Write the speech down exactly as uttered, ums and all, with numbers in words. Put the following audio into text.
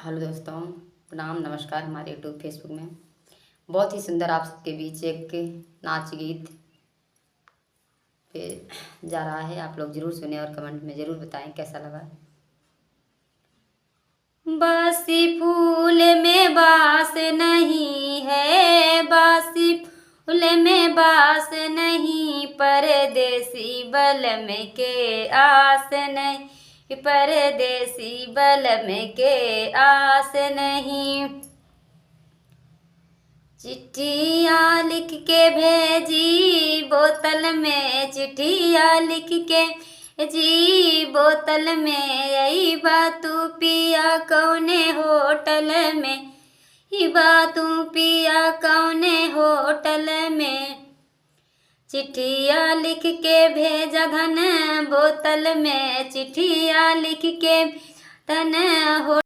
हेलो दोस्तों, प्रणाम, नमस्कार। हमारे YouTube, Facebook में बहुत ही सुंदर आप सबके बीच एक नाच गीत पे जा रहा है। आप लोग जरूर सुने और comment में जरूर बताएं कैसा लगा। बासी फूल में बास नहीं है, बासी फूल में बास नहीं, परदेसी बलम के आस नहीं, परदेसी बलम के आस नहीं। चिट्ठिया लिख के भेजी बोतल में, चिट्ठिया लिख के भेजी बोतल में, अइबा तू पिया कौने होटल में, अइबा तू पिया कौने होटल में। चिट्ठिया लिख के भेजा धन बोतल में, चिट्ठिया लिख के धन हो